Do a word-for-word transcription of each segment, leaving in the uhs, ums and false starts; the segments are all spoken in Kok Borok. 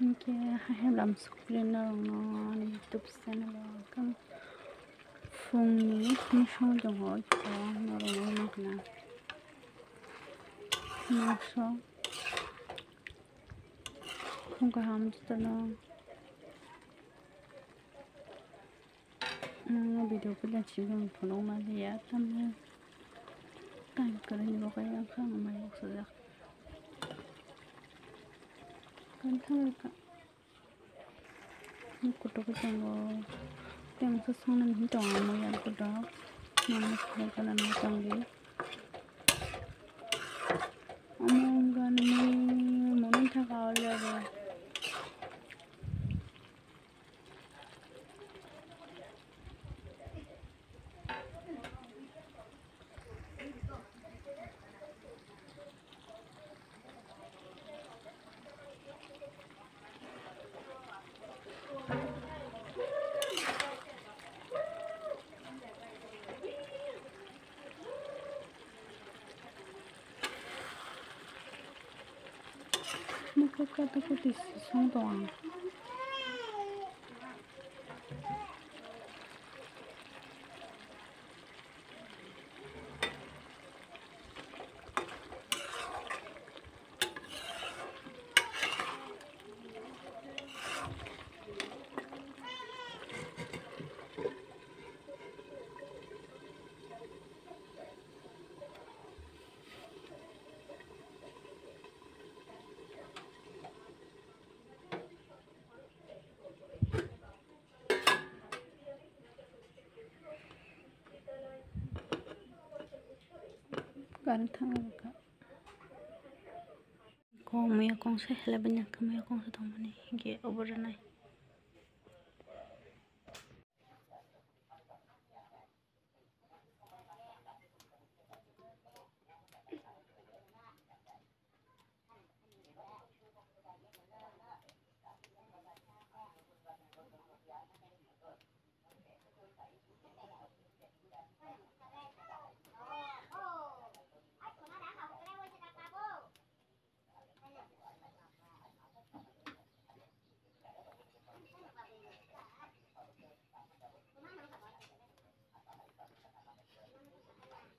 Hinkhe hai hai bwlam sukli norokno ani YouTube channel o khe phungni mosong tongo, norokno nukna mosong phung kaham jotono. Ang video khe lachigwi phunukma liya, tamni time kwrwini bagwi ang khe ang mai bwsajak. Kutuk tongo, tei mungsa songnani hinwi tongo, muiya kutuk, mungsa songnani tongdi. Omo wngkha nini mwnwi thaka o jaga. Mokok kato koti song tong ang. Current thangwi rwkha. Ko muiya kongsa helai bini khe muiya kongsa tongmani hinkhe obo rwnai.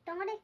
Tongo de.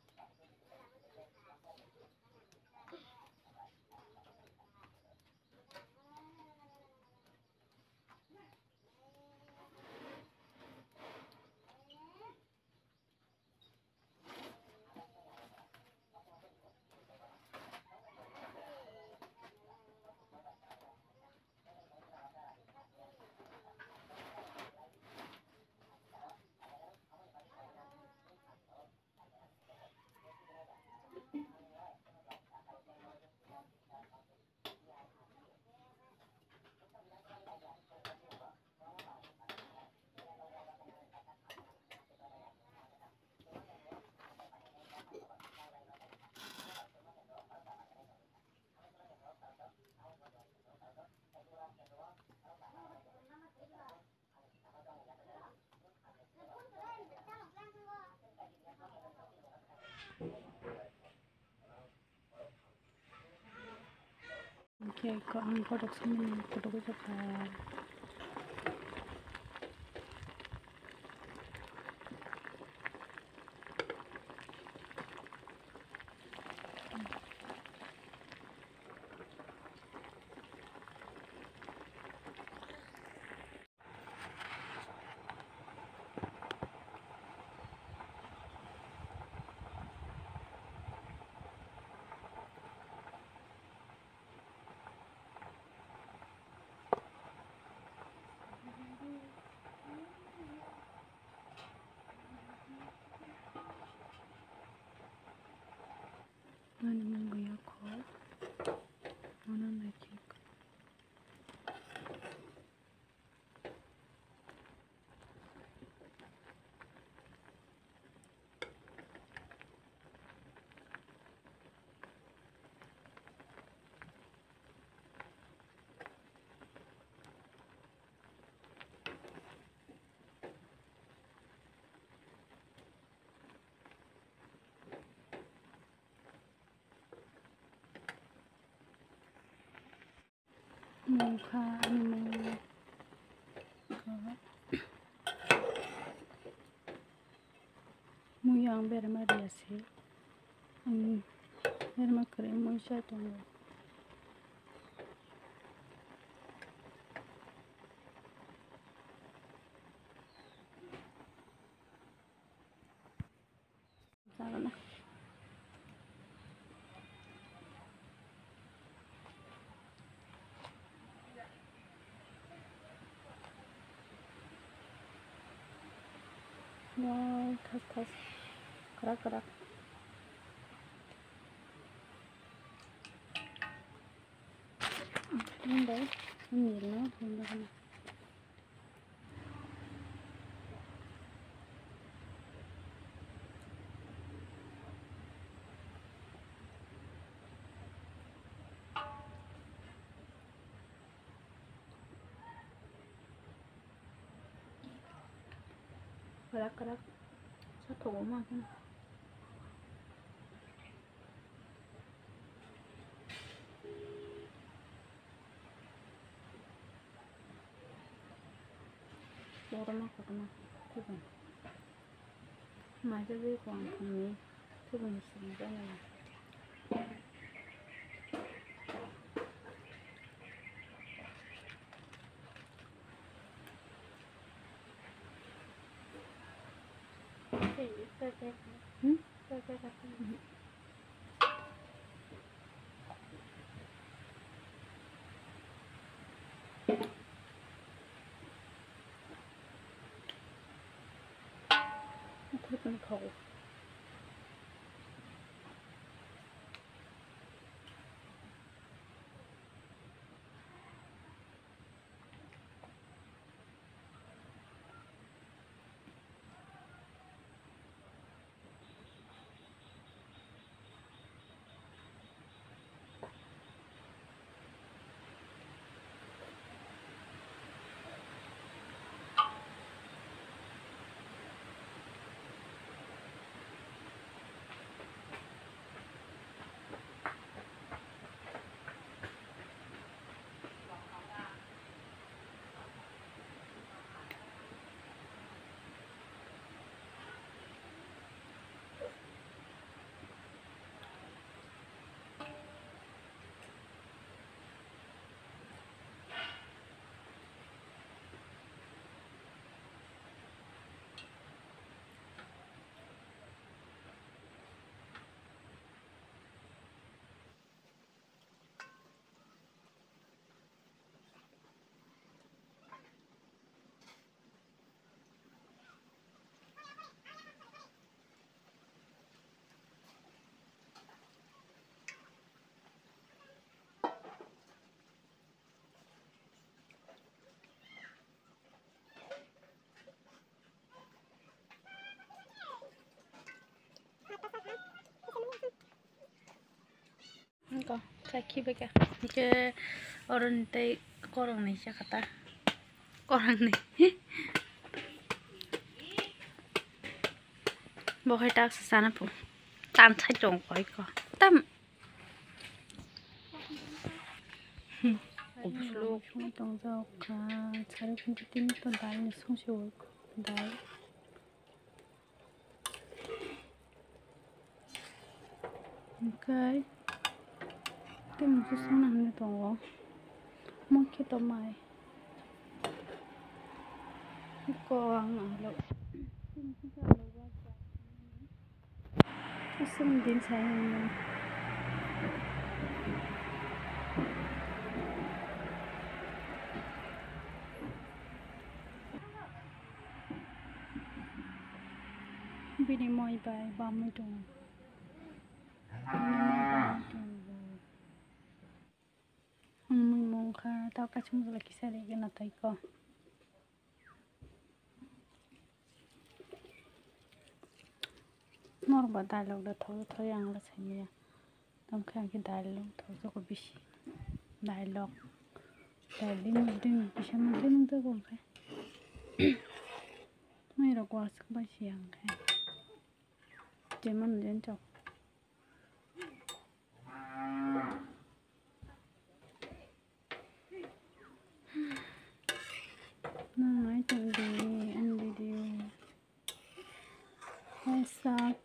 Oke, ko ang kotok sini kotok itu kan. Ani mungwi yakho, ano naikhe. Nungkha ani mui. Mui ang berma riya se. Ang berma kwrwi mui cha tongo. Wow, thas thas, kwrak kwrak. Ang bai, ang nirno, ang nirno. Kwrak kwrak. Sa thogo ma khe. Kotorma kotorma. Thikon. Maisa je kong thangni. Thikon sini jana. Hmm? Wngkha, sakhi bai kha. Hwnkhe oroni tei koroknwi chakha ta. Koroknwi. Bo hai taksa chana pho. Tan sai tong koi ko. Tam. Song tongjak kha. Sari phunti tini to dal ni song se oi ko. Dal. Hwnkhe tei mungsa songna hinwi tongo. Omo khe to mai. Eko ang ahlo. Aswk din sai hinwi. Bini moi bai bamwi tongo. Bini moi bai tongo. Ang mui mungkha, tao kaisa mujula kisa ri gana tai ko. Norok ba dialog da thok thok yang la sai maya. Tamo khe ang khe dailok thokjagw bisi. Dailok. Dailok mukding kisa mukding nukjago ang khe. Mairok waswk bai si ang khe. Jemon jen chok. Sak.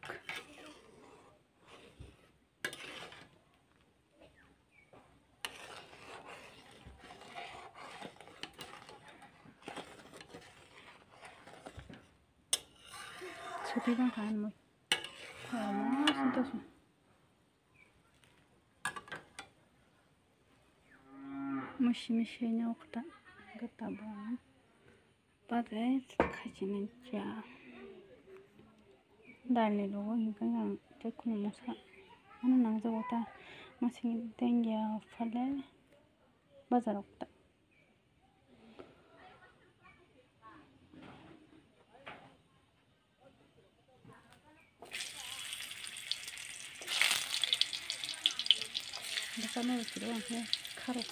Suti bang khan mo. Mo sinta su. Musi musi nyok ta gata bo. Pare khachini cha. Dal ni logo hinkhe ang tei khunu masa ano nangjago ta. Masing tengya phale bazar rok ta. Bwsano rw khe kharo.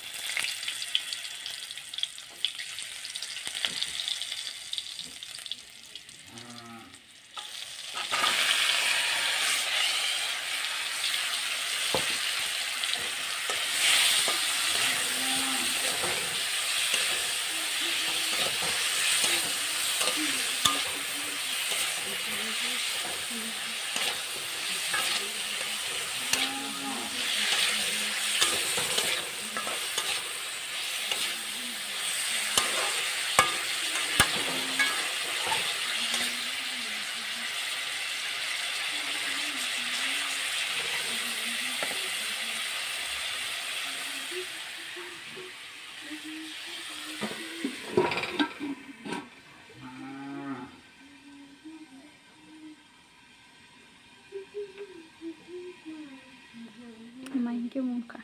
Mai hinkhe mungkha.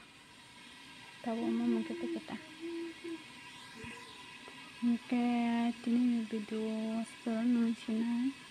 Tabuk omo mungkhe tei kwtal. Hinkhe tini ni video aswk nang sinai.